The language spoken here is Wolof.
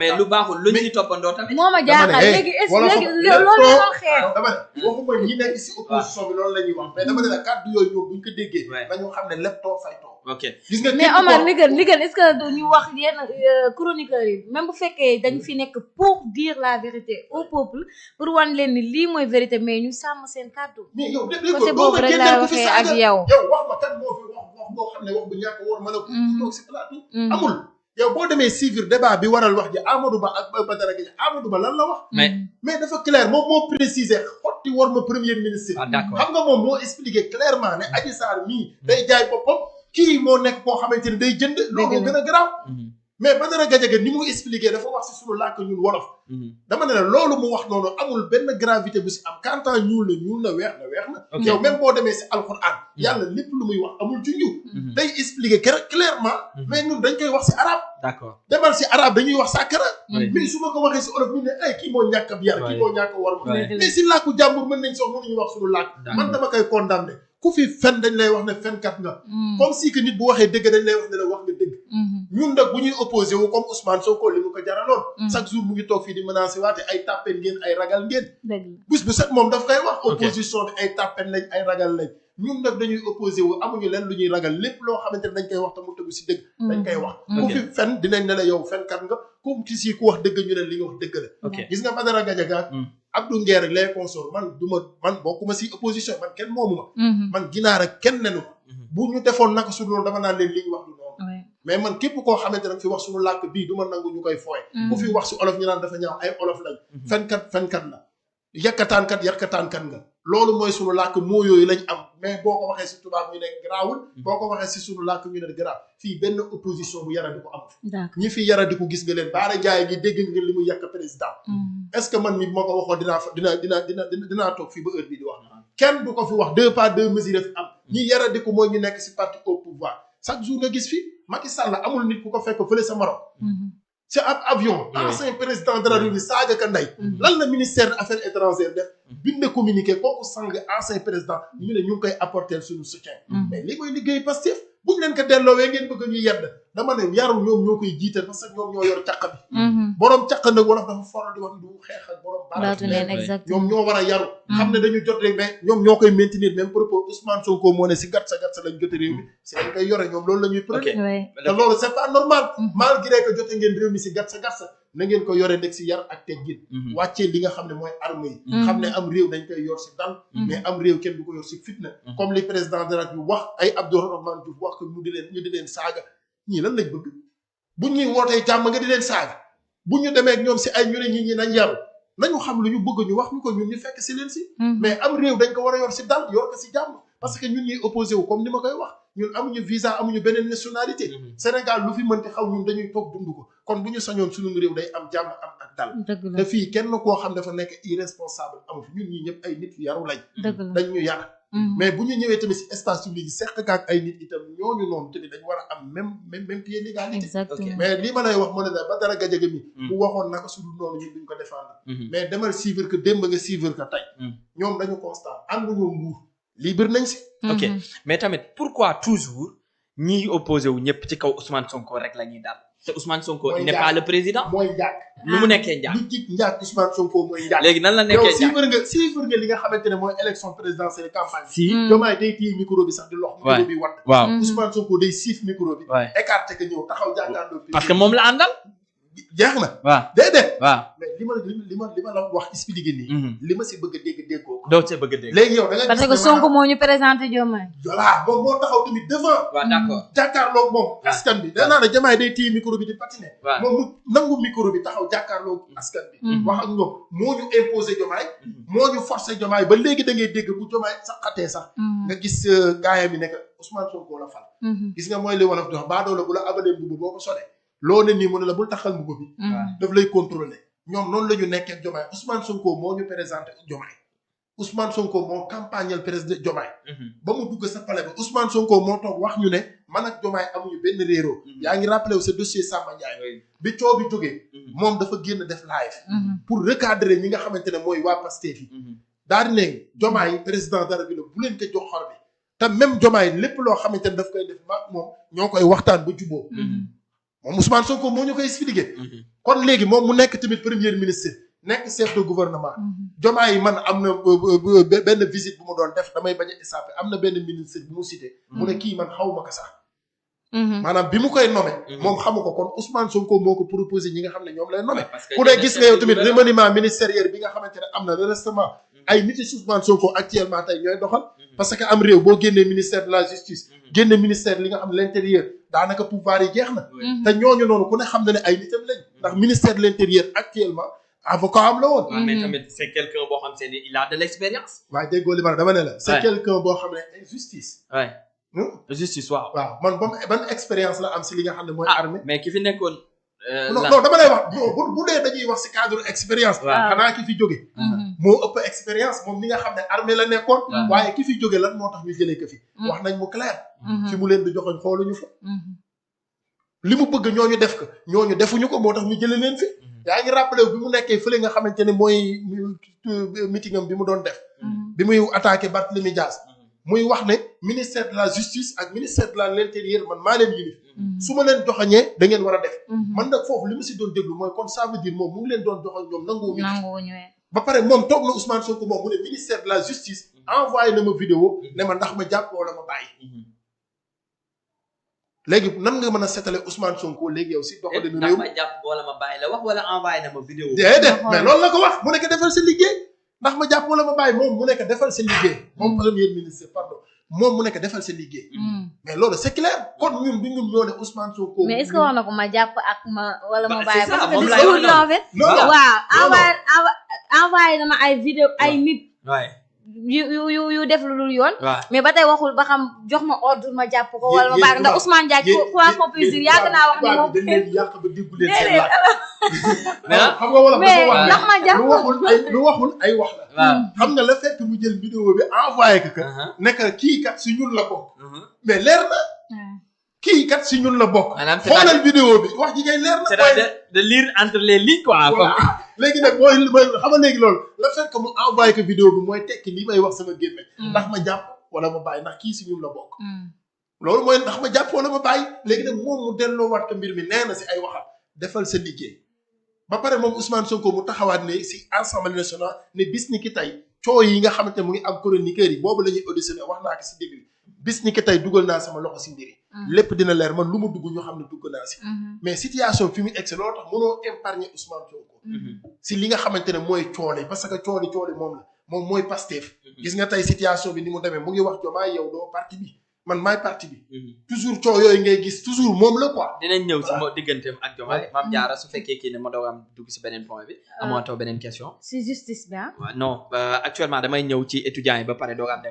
mais lu baaxul luñ ci toppandoo tamit. moo ma jaaxal léegi loolu la doon xeex. dama ne waxuma ñi nekk si opposition bi loolu la ñuy wax mais dama ne la kàddu yooyu ñoom buñ ko déggee. dañu xam ne lépp too fay too. ok gis nga mais Omar li gën est-ce que ñu wax yenn chroniqueurs yi même bu fekkee dañ fi nekk pour dire la vérité au peuple pour wan leen ni lii mooy vérité mais ñu sàmm seen kàddu. mais yow côté boobu rek laa waxee ak yow. yow wax ma kan moo fi wax boo xam ne wax bu ñàkk woon mën a toog si plateau amul. yow boo demee suivre débat bi waral wax ji Amadou Ba ak Badara Gueye Amadou Ba lan la wax. mais dafa clair moom moo préciser xotti war ma premier ministre. d'accord xam nga moom moo expliqué clairement ne Adji Sarr mii day jaay boppam kii moo nekk koo xamante ne day jënd. loolu gën a garaaw. mais Badara Gadiaga ni mu expliqué dafa wax si sunu làkk ñun wolof. dama ne la loolu mu wax noonu amul benn gravité bu si am kantaan ñuul la weex na. yow même boo demee si alxuraan yàlla lépp lu muy wax amul ci ñu. day expliqué clairement. mais ñun dañ koy wax si arabe. d'accord demal si arabe dañuy wax sàkkara. mais su ma ko waxee si olof ñu ne ay kii moo ñàkk ab yar kii moo ñàkk war ma. mais si làkku jàmbur mën nañ sox mënuñu wax sunu làkk. man dama koy condamné ku fi fen dañ lay wax ne fenkat nga. comme si que nit bu waxee dëgg dañ lay wax ne la wax nga dëgg. ñun nag bu ñuy opposé wu comme Ousmane Sonko li mu ko jaraloon. chaque jour mu ngi toog fii di menacé waate ay tàppen ngeen ay ragal ngeen. bés bu set moom daf koy wax. opposition bi ay tàppen lañ ay ragal lañ. ñun nag dañuy opposé wu amuñu leen lu ñuy ragal lépp loo xamante ne dañ koy wax te mu tegu si dëgg. dañ koy wax ku fi fen dinañ ne la yow fenkat nga ku si ku wax dëgg ñu ne li nga wax dëgg la. gis nga Badara Gadiaga Abdou Nguer ak les consorts man bokkuma si opposition man kenn moomu ma. man ginaar ak kenn nenu ma. bu ñu defoon naka su loolu dama naan leen li ñu wax du noonu. mais man képp koo xamante ne fi wax suñu làkk bii du ma nangu ñu koy fooye. ku fi wax si olof ñu naan dafa ñaaw ay olof lañ. fenkat la. yakkataankat nga. loolu mooy suñu làkk moo yooyu lañ am mais boo ko waxee si tubaab ñu ne garaawul. boo ko waxee si suñu làkk ñu ne garaaw fii benn opposition bu yaradi ko am. ñi fi yaradi ko gis nga leen Bara Ndiaye gi dégg nga li mu yàq président. est-ce que man mi moo ko waxoon dinaa toog fii ba heure bii di wax. kenn du ko fi wax 2 pas 2 mesures fi am. ñi yaradi ko mooy ñu nekk si parti au pouvoir chaque jour nga gis fi Macky Sall amul nit ku ko fekk fële sa morom. c'est ab avion. ancien président de la République saaga ka ndey. lan la ministère des affaires étrangères def. bind communiqué kooku sang ancien président ñu ne ñu ngi koy apporter suñu soutien. mais li koy liggéey Pastef buñ leen ko delloowee ngeen bëgg ñu yedd dama ne yaru ñoom ñoo koy jiital parce que ñoom ñoo yor caq bi. borom caq nag wolof dafa faral di wax du xeex ak borom. ñoom ñoo war a yaru. xam ne dañu jot rek mais ñoom ñoo koy maintenir même propos Ousmane Sonko moo ne si gat sa lañ jote réew mi si lañ koy yore ñoom loolu la ñuy prôné. te loolu c'est pas normal. malgré que jote ngeen réew mi si gat sa na ngeen ko yore nekk si yar ak teggin. wàccee li nga xam ne mooy arme yi. xam ne am réew dañ koy yor si dal. mais am réew kenn du ko yor si fitna. comme li président de la République wax ay Abdourahmane Diouf wax ko ñu di leen saaga ñii lan lañ bëgg bu ñuy wootee jàmm nga di leen saaga bu ñu demee ak ñoom si ay ñu ne ñi nañ yaru nañu xam lu ñu bëgg ñu wax ñu ko ñun ñu fekk si leen si. mais am réew dañ ko war a yor si dal yor ko si jàmm parce que ñun ñuy opposé wu comme ni ma koy wax ñun amuñu visa amuñu beneen nationalité. Sénégal lu fi mënti xaw ñun dañuy toog dund ko kon bu ñu sañoon suñu réew day am jàmm am ak dal. te fii kenn koo xam dafa nekk irresponsable amu fi ñun ñii ñëpp ay nit yaru lañ. dañ ñu yar. mais bu ñu ñëwee tamit si espace public yi seq ak ay nit itam ñooñu noonu tamit dañ war a am même pied d'égalité. mais li ma lay wax moo ne la Badara Gadiaga mi bu waxoon naka su dul noonu ñun duñ ko défendre. mais demal suivre que démb nga suivre que tey. ñoom dañu constant ànduñoo nguur libre nañ si. ok mais tamit pourquoi toujours ñiy opposé wu ñëpp ci kaw Ousmane Sonko rek la ñuy daal te Ousmane Sonko il n'est pas le président. mooy njaag nu mu nekkee njaag lu jig njaag Ousmane Sonko mooy njaag. léegi nan la nekkee njaag yow suivre nga li nga xamante ne mooy élection présidentielle campagne. si Diomaye day téye micro bi sax di lox. micro bi wadd. waaw Ousmane Sonko day siif micro bi. écarté que ñëw taxaw jàkkaarloo. parce que moom la àndal. jeex na. waaw déedéet. waaw mais li ma la wax expliqué nii. li ma si bëgg a déggoo ko. doo see bëgg a dégg. léegi yow da nga parce que Sonko moo ñu présenté Diomaye. voilà boobu moo taxaw tamit devant. waaw d'accord jàkkaarloog moom. askan bi da naa ne Diomaye day téye micro bi di patiner. waaw moom mu nangu micro bi taxaw jàkkaarloog askan bi. wax ak ñoom moo ñu imposé Diomaye. moo ñu forcé Diomaye ba léegi da ngay dégg bu Diomaye sax xatee sax. nga gis gaayam yi nekk Ousmane Sonko la fal. gis nga mooy li wolof di wax baadoola bu la abalee mbubb boo ko solee loo ne nii mu ne la bul taxal mbubb bi daf lay contrôler ñoom noonu la ñu nekkee Diomaye Ousmane Sonko moo ñu présenté Diomaye Ousmane Sonko moo campagnal président Diomaye ba mu dugg sa palais ba Ousmane Sonko moo toog wax ñu ne man ak Diomaye amuñu benn réeroo yaa ngi rappelé wu sa dossier Samba Ndiaye bi coow bi jógee moom dafa génn def live pour recadrer ñi nga xamante ne mooy waa Pastef yi daal di ne Diomaye président dara bi la bu leen ko jox xor bi te même Diomaye lépp loo xamante ne daf koy def maag moom ñoo koy waxtaan ba juboo moom Ousmane Sonko moo ñu koy expliqué. kon léegi moom mu nekk tamit premier ministre nekk chef de gouvernement. Diomaye man am na benn visite bu mu doon def damay bañ a échappé am na benn ministre bu mu cité. mu ne kii man xaw ma ko sax. maanaam bi mu koy nommé. moom xamu ko kon Ousmane Sonko moo ko proposé ñi nga xam ne ñoom lay nommé. ku ne gis nga yow tamit remaniement ministériel bi nga xamante ne am na restement ay nit yi Ousmane Sonko actuellement tey ñooy doxal. parce que am réew boo génnee ministère de la justice. génne ministère li nga xam ne l'intérieur daanaka pouvoir yi jeex na. te ñooñu noonu ku ne xam na ne ay nitam lañ. ndax ministère de l'intérieur actuellement avocat am la woon. waaw mais tamit c'est quelqu'un boo xam ne il a de l'expérience. waaye déggoo li ma dama ne la. c'est quelqu'un boo xam ne justice. waay justice waaw. waaw man ban expérience la am si li nga xam ne mooy armée. mais ki fi nekkoon. non dama lay wax bu dee dañuy wax si cadre expérience. xanaa ki fi jóge. moo ëpp expérience moom mi nga xam ne armée la nekkoon. waaye ki fi jóge lan moo tax ñu jëlee ko fi. wax nañ mu clair. fi mu leen di joxoñ xooluñu fa. li mu bëgg ñooñu def ko ñooñu defuñu ko moo tax ñu jëlee leen fi. yaa ngi rappelé bi mu nekkee fële nga xamante ne mooy meeting am bi mu doon def. bi muy attaqué Barthélémy Dias. muy wax ne ministère de la justice ak ministère de l'intérieur man maa leen yilif su ma leen joxañee da ngeen war a def. man nag foofu li ma si doon déglu mooy kon ça veut dire moom mu ngi leen doon joxañ ñoom nanguwuñu ba pare moom toog na Ousmane Sonko moom mu ne ministère de la justice envoyé na ma vidéo ne ma ndax ma jàpp wala ma bàyyi. léegi nan nga mën a setale Ousmane Sonko léegi yow si doxalinu réew ndax ma jàpp wala ma bàyyi la wax wala envoyé na ma vidéo. déedéet mais loolu la ko wax mu nekk defal sa liggéey ndax ma jàpp wala ma bàyyi moom mu nekk defal sa liggéey moom premier ministre pardon moom mu nekk defal sa liggéey. mais loolu c'est clair kon ñun du ñun ñoo ne Ousmane Sonko. mais est-ce que wax na ko ma jàpp ak ma wala ma bàyyi. c'est ça parce que discours la en fait. waaw envoyé na ma ay vidéo ay nit. yu def lu dul yoon. mais ba tey waxul ba xam jox ma ordre ma jàpp ko wala ma bàyyi ndax Ousmane Diagne quoi qu'on puisse dire yàgg naa wax ne moom. dañ leen yàq ba déggu leen seen laaj. xam nga wala mais ndax ma jàpp lu waxul ay wax la. xam nga la fekk mu jël vidéo bi envoyé ko. nekk kii kat si ñun la bokk. mais leer na. kii kat si ñun la bokk. xoolal vidéo bi wax ji ngay leer na. c'est de lire entre les lignes quoi. léegi nag mooy xam nga léegi loolu la fekk mu envoyé ko vidéo bi mooy tekki li may wax sama gémmiñ ndax ma jàpp wala ma bàyyi ndax kii si ñun la bokk. loolu mooy ndax ma jàpp wala ma bàyyi léegi nag moom mu delloowaat ko mbir mi nee na si ay waxam defal sa liggéey ba pare moom Ousmane Sonko mu taxawaat ne si Assemblée nationale ne bis ni ki tey coow yi nga xamante mu ngi am chroniqueurs yi boobu la ñuy auditionné wax naa ko si début bis ni ki tey dugal naa sama loxo si mbiri lépp dina leer man lu ma dugg ñu xam ne dugg naa si. mais situation fi mu egsi loolu tax mënoo épargner Ousmane Sonko. si li nga xamante ne mooy coole parce que coole moom la moom mooy Pastef. gis nga tey situation bi ni mu demee mu ngi wax Diomaye yow doo parti bi man maay parti bi. toujours coow yooyu ngay gis toujours moom la quoi. dinañ ñëw si digganteem ak Diomaye. Mame Diarra su fekkee kii ne ma doog am dugg si beneen point bi. amoon taw beneen question. si justice bi non actuellement damay ñëw ci étudiants yi ba pare doog am dem.